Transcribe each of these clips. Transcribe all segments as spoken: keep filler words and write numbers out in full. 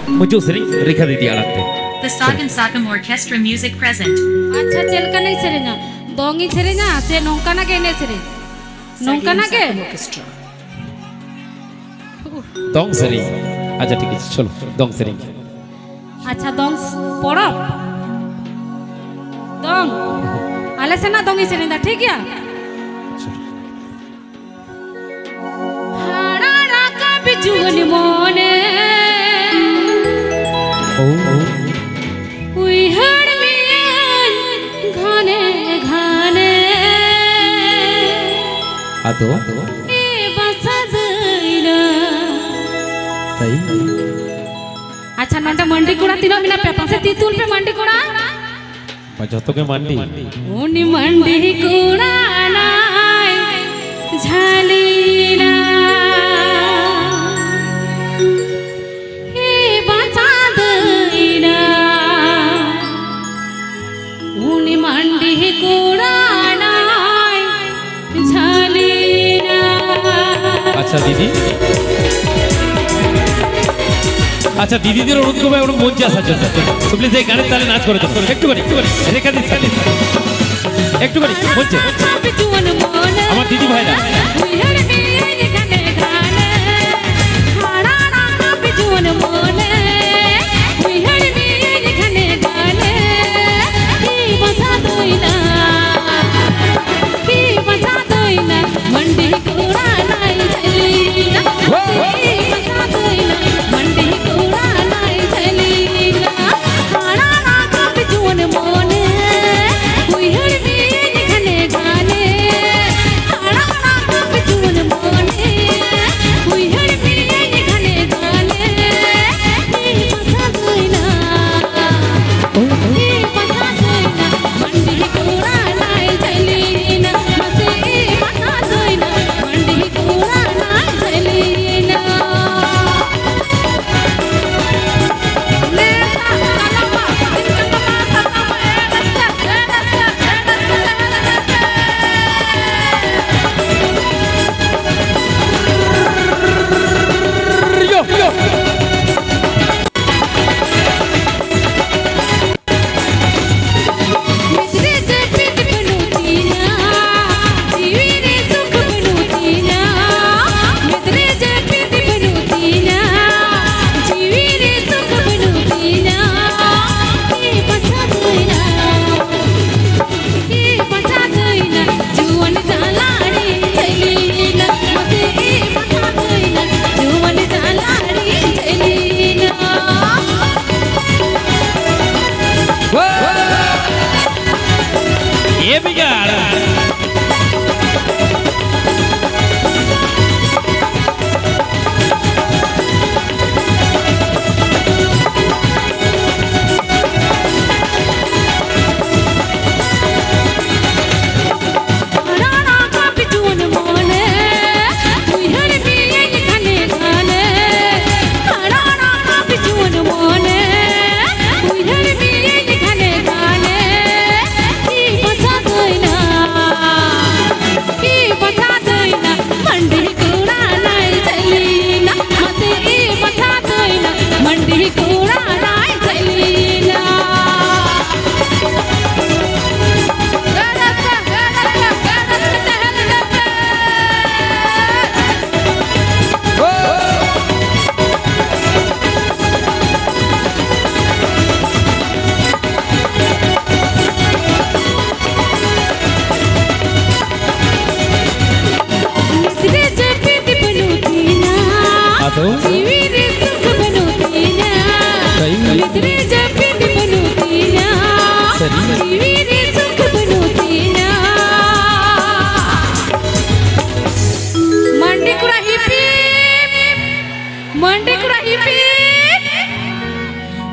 ᱢᱩᱪᱟᱹᱫ ᱥᱮᱨᱮᱧ ᱨᱮᱠᱷᱟ ᱫᱤᱫᱤ ᱟᱲᱟᱝ ᱛᱮ᱾ The Sagan Sakam Orchestra music present. ᱟᱪᱪᱷᱟ, ᱪᱮᱫ ᱞᱮᱠᱟᱱᱟᱜ ᱤᱧ ᱥᱮᱨᱮᱧᱟ? ᱫᱚᱝ ᱤᱧ ᱥᱮᱨᱮᱧᱟ ᱥᱮ ᱱᱚᱝᱠᱟᱱᱟᱜ ᱜᱮ ᱮᱱᱮᱡ ᱥᱮᱨᱮᱧ? ᱱᱚᱝᱠᱟᱱᱟᱜ ᱜᱮ? Sagan Orchestra. ᱫᱚᱝ ᱥᱮᱨᱮᱧ᱾ ᱟᱪᱪᱷᱟ, ᱴᱷᱤᱠ ᱟᱪᱷᱮ, ᱪᱚᱞᱚ, ᱫᱚᱝ ᱥᱮᱨᱮᱧ᱾ ᱟᱪᱪᱷᱟ, ᱫᱚᱝ ᱯᱚᱨᱚᱵᱽ᱾ ᱫᱚᱝ᱾ ᱟᱞᱮ ᱥᱮᱱᱟᱜ ᱫᱚᱝ ᱤᱧ ᱥᱮᱨᱮᱧ ᱫᱟ, ᱴᱷᱤᱠ ᱜᱮᱭᱟ? ᱦᱟᱲᱟ ᱨᱟᱠᱟᱵ ᱡᱩᱣᱟᱹᱱ ᱢᱚᱱᱮ᱾ ᱩᱭᱦᱟᱹᱨ ᱢᱮᱭᱟᱹᱧ ᱜᱷᱟᱱᱮ ᱜᱷᱟᱱᱮ᱾ ᱟᱫᱚ? ᱮ ᱵᱟᱥᱟ ᱫᱟᱹᱭᱱᱟ᱾ ᱛᱟᱹᱭ? ᱟᱪᱪᱷᱟ, ᱱᱚᱰᱮ ᱢᱟᱹᱱᱰᱤ ᱠᱚᱲᱟ ᱛᱤᱱᱟᱹᱜ ᱢᱮᱱᱟᱜ ᱯᱮᱭᱟ? ᱯᱟᱥᱮ ᱛᱤ ᱛᱩᱞ ᱯᱮ, ᱢᱟᱹᱱᱰᱤ ᱠᱚᱲᱟ᱾ ᱵᱟ, ᱡᱷᱚᱛᱚ ᱜᱮ ᱢᱟᱹᱱᱰᱤ᱾ ᱩᱱᱤ ᱢᱟᱹᱱᱰᱤ ᱠᱚᱲᱟ ᱱᱟᱭ ᱡᱷᱟᱹᱞᱤᱱᱟ᱾ ᱦᱮ ᱵᱟᱪᱷᱟ ᱫᱟᱹᱭᱱᱟ᱾ ᱩᱱᱤ ᱢᱟᱹᱱᱰᱤ ᱠᱚᱲᱟ ᱱᱟᱭ ᱡᱷᱟᱹᱞᱤᱱᱟ। আচ্ছা দিদি, আচ্ছা দিদিদের অনুরোধ করবো, একটু মঞ্চে আসার জন্য। তো প্লিজ এই গানের তালে নাচ করে দেবো, একটুখানি, একটুখানি। রেখা দিস, একটুখানি মঞ্চে। আমার দিদি ভাইরা। ᱩᱭᱦᱟᱹᱨ ᱢᱤᱭᱟᱹᱧ ᱜᱷᱟᱱᱮ ᱜᱷᱟᱱᱮ, ᱦᱤ ᱵᱟᱪᱷᱟ ᱫᱚᱭᱱᱟ, ᱦᱤ ᱵᱟᱪᱷᱟ ᱫᱚᱭᱱᱟ, ᱢᱟᱹᱱᱰᱤ ᱠᱚᱲᱟ ᱱᱟᱭ ᱡᱷᱟᱹᱞᱤᱱᱟ, ᱦᱤ ᱵᱟᱪᱷᱟ ᱫᱚᱭᱱᱟ, ᱢᱟᱹᱱᱰᱤ ᱠᱚᱲᱟ ᱱᱟᱭ ᱡᱷᱟᱹᱞᱤᱱᱟ, ᱦᱟᱲᱟ ᱨᱟᱠᱟᱵ ᱡᱩᱣᱟᱹᱱ ᱢᱚᱱᱮ, ᱩᱭᱦᱟᱹᱨ ᱢᱤᱭᱟᱹᱧ ᱜᱷᱟᱱᱮ ᱜᱷᱟᱱᱮ, ᱦᱟᱲᱟ ᱨᱟᱠᱟᱵ ᱡᱩᱣᱟᱹᱱ ᱢᱚᱱᱮ᱾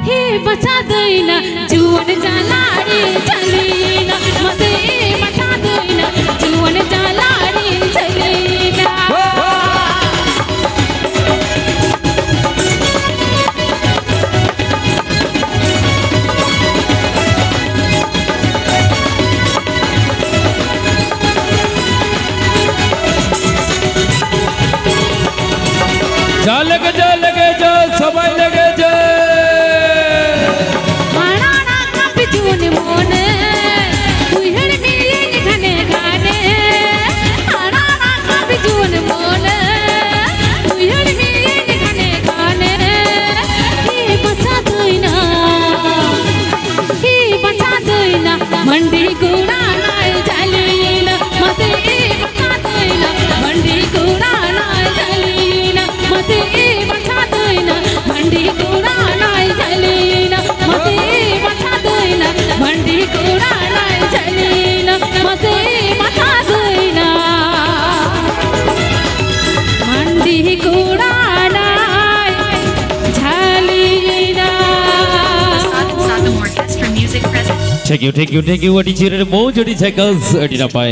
ᱦᱮ ᱵᱟᱪᱷᱟ ᱫᱟᱹᱭᱱᱟ, ᱡᱩᱣᱟᱹᱱ ᱡᱟᱞᱟᱨᱮ ᱡᱷᱟᱹᱞᱤᱭᱮᱱᱟ, ᱢᱟᱥᱮ ᱵᱟᱪᱷᱟ ᱫᱟᱹᱭᱱᱟ, ᱡᱩᱣᱟᱹᱱ ᱡᱟᱞᱟᱨᱮ ᱡᱷᱟᱹᱞᱤᱭᱮᱱᱟ᱾ ᱡᱟ ᱞᱮᱜᱮ, ᱡᱟ ᱞᱮᱜᱮ, ᱡᱟ ᱥᱚᱵᱟᱭ ᱞᱮᱜᱮ, ᱡᱟ᱾ ᱦᱟᱲᱟᱢ ᱨᱟᱠᱟᱵ ᱡᱩᱣᱟᱹᱱ ᱢᱚᱱᱮ, ᱩᱭᱦᱟᱹᱨ ᱢᱮᱭᱟᱹᱧ ᱜᱷᱟᱱᱮ ᱜᱷᱟᱱᱮ᱾ ᱦᱟᱲᱟᱢ ᱨᱟᱠᱟᱵ ᱡᱩᱣᱟᱹᱱ ᱢᱚᱱᱮ, ᱩᱭᱦᱟᱹᱨ ᱢᱮᱭᱟᱹᱧ ᱜᱷᱟᱱᱮ ᱜᱷᱟᱱᱮ᱾ ᱦᱮ ᱵᱟᱪᱷᱟ ᱫᱟᱹᱭᱱᱟ, ᱦᱮ ᱵᱟᱪᱷᱟ ᱫᱟᱹᱭᱱᱟ, ᱢᱟᱱᱰᱤ ᱠᱚᱲᱟ ᱱᱟᱭ ᱡᱷᱟᱹᱞᱤᱭᱮᱱᱟ, ᱢᱟᱥᱮ ᱵᱟᱪᱷᱟ ᱫᱟᱹᱭᱱᱟ, ᱢᱟᱱᱰᱤ ᱠᱚᱲᱟ ᱱᱟᱭ ᱡᱷᱟᱹᱞᱤᱭᱮᱱᱟ, ᱢᱟᱥᱮ ᱵᱟᱪᱷᱟ ᱫᱟᱹᱭᱱᱟ, ᱢᱟᱱᱰᱤ ᱠᱚᱲᱟ ᱱᱟᱭ ᱡᱷᱟᱹᱞᱤᱭᱮᱱᱟ, ᱢᱟᱥᱮ ᱵᱟᱪᱷᱟ ᱫᱟᱹᱭᱱᱟ, ᱢᱟᱱᱰᱤ ᱠᱚᱲᱟ ᱱᱟᱭ ᱡᱷᱟᱹᱞᱤᱭᱮᱱᱟ, ᱢᱟᱥᱮ ᱵᱟᱪᱷᱟ ᱫᱟᱹᱭᱱᱟ, ᱢᱟᱱᱰᱤ ᱠᱚᱲᱟ ᱱᱟᱭ ᱡᱷᱟᱹᱞᱤᱭᱮᱱᱟ᱾ Sadhu Sadhu Orchestra Music presents. Thank you, thank you, thank you. ᱟᱹᱰᱤ ᱪᱮᱦᱨᱟ, ᱢᱚᱡᱽ, ᱟᱹᱰᱤ ᱡᱷᱟᱠᱟᱥ, ᱟᱹᱰᱤ ᱱᱟᱯᱟᱭ᱾